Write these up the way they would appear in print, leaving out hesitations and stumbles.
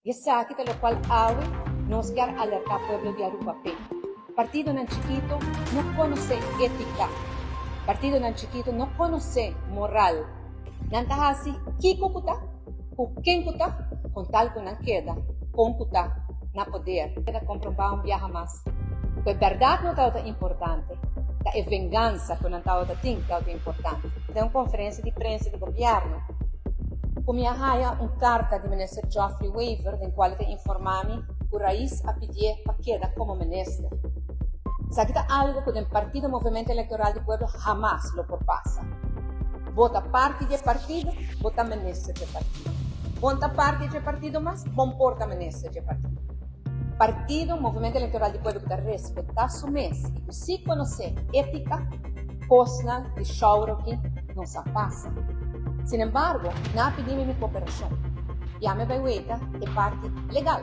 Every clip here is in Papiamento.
Y esaki ta locual awe nos kier alerta pueblo di Aruba p'e. Partidonan chikito no conoce etica. Partidonan chikito no conoce moral. Nan ta haci kico cu ta, cu ken cu ta, con tal cu nan keda con cu ta na poder. Keda comproba un biaha mas cu e berdad no tabata importante, ta e vengansa cu nan tabata tin tabata importante. Den un conferencia di prensa di gobierno, cu mi a haya un carta di minister Geoffrey Wever den cual e ta informa mi cu Raiz a pidié pa keda como minister. Esaki ta algo cu den Partido Movimento Electoral di Pueblo hamas lo por pasa. Bo ta parti di e partido, bo ta minister di e partido. Bo no ta parti di e partido mas, bo no por ta minister di e partido. Partido Movimento Electoral di Pueblo cu ta respeta su mes y cu si conoce etica, cosnan di shouro aki no sa pasa. Sin embargo, nan a pidi mi mi cooperacion. Ya mi a bay weta e parti legal.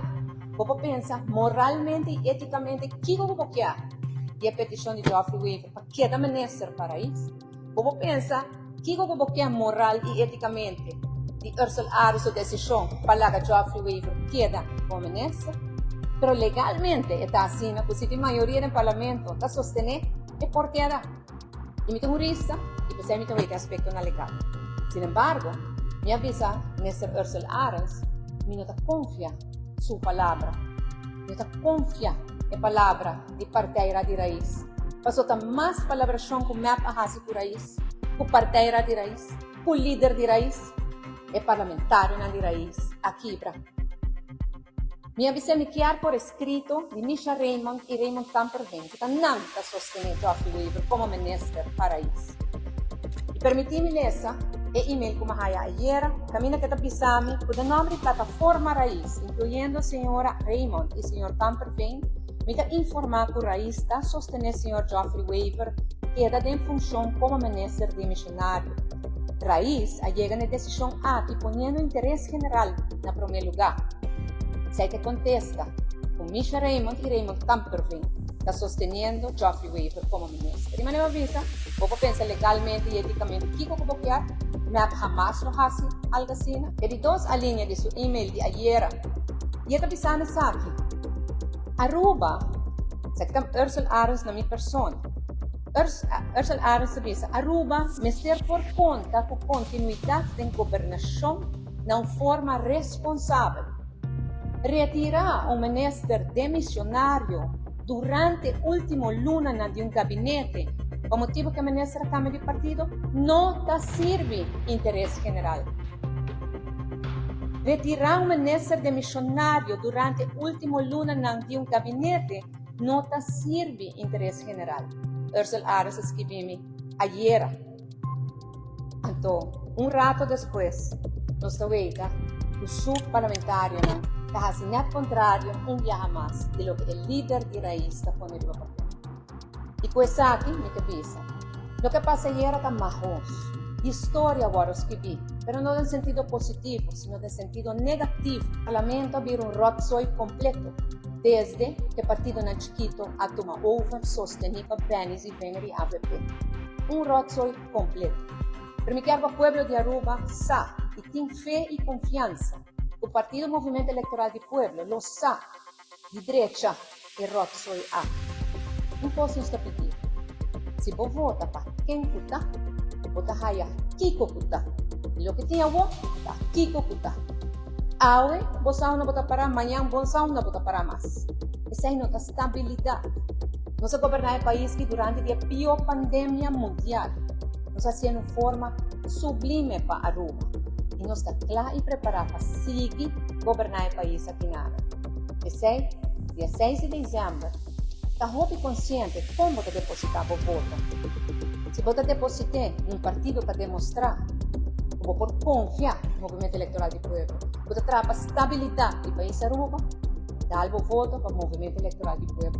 Bo por pensa moralmente y eticamente kico cu bo kier di e peticion di Geoffrey Wever pa keda minister pa Raiz? Bo por pensa kiko ku bo ke moral i etikamente di Ursel Arends su desishon pa laga Geoffrey Wever keda komo minister? Pero legalmente e ta asina ku si tin mayoria den parlamento ta sostené e por keda. I mi ta hurista i p'esei mi ta wete aspektonan legal. Sin embargo, mi a bisa Minister Ursel Arends mi no ta konfia su palabra. Mi no ta konfia e palabra di Partij di Raiz. Paso ta mas palabrashon ku mep a hasi ku Raiz, ku Partij di Raiz, ku lider di Raiz, e parlamentarionan di Raiz a kibra. Mi a bisa mi kier por eskrito di Misha Raymond i Raymond Kamperveen ku ta nan ta sostené Geoffrey Wever komo minister pa Raiz. I permití mi lesa e email ku mi a haya ayera kaminda ku e ta bisa mi ku den nòmber di Plataforma Raiz, inkluyendo señora Raymond i señor Kamperveen, Mi ta informá ku Raiz ta sostené señor Geoffrey Wever keda den funshon komo minister demisionario. Raiz a yega na e desishon aki poniendo interes general na promé lugá. Esei ta e kontesta ku Misha Raymond i Raymond Kamperveen ta sosteniendo Geoffrey Wever komo minister. Di manera mi a bisa, bo por pensa legalmente i etikamente kiko ku bo kier, mep hamas lo hasi algu asina. E di dos alinea di su email di ayera i e ta bisando esaki. Aruba, esaki ta Ursel Arends na mi persona. Ursel Arends ta bisa, Aruba mester por konta ku kontinuidat den gobernashon na un forma responsabel. Retirá un minister demisionario durante último lunanan di un gabinete pa motibu ku e minister a kambia di partido no ta sirbi interes general. Retirá un minister demisionario durante último lunanan di un gabinete no ta sirbi interes general, Ursel Arends a skibi mi ayera. Anto, un rato despues, nos ta weita ku su parlamentarionan ta hasi nèt kontrario un biaha mas di loke e lider di Raiz ta pone riba papel. I ku esaki mi ta bisa, loke a pasa ayera ta mahos. Historia a wòrdu skibí, pero no den sentido positivo, sino den sentido negativo. Parlamento a bira un rotzooi kompleto desde ku e partidonan chikito a tuma over sostení pa Benny Zievinger i avp. Un rotzooi kompleto. Pero mi kier pa pueblo di Aruba sa i tin fe i konfiansa ku Partido Movimento Electoral di Pueblo lo sa di drecha e rotzooi aki. Un kos nos ta pidi, si bo vota pa ken ku ta, bo ta haya kiko ku ta. I loke tin awor ta kiko ku ta. Awe bo sa unda bo ta pará, mañan bo no sa unda bo ta pará mas. Esei no ta stabilidat. Nos a goberná e pais ki durante di e pió pandemia mundial. Nos a hasié un forma sublime pa Aruba i nos ta kla i prepará pa sigui goberná e pais aki na Aruba. P'esei, dia seis di desèmber, ta hopi konsiente kon bo ta depositá bo voto. Si bo ta deposit'é na un partido ta demostrá ku bo por konfia Movimento Elektoral di Pueblo, ku ta traha pa stabilidat di pais Aruba, dal bo voto pa Movimento Elektoral di Pueblo.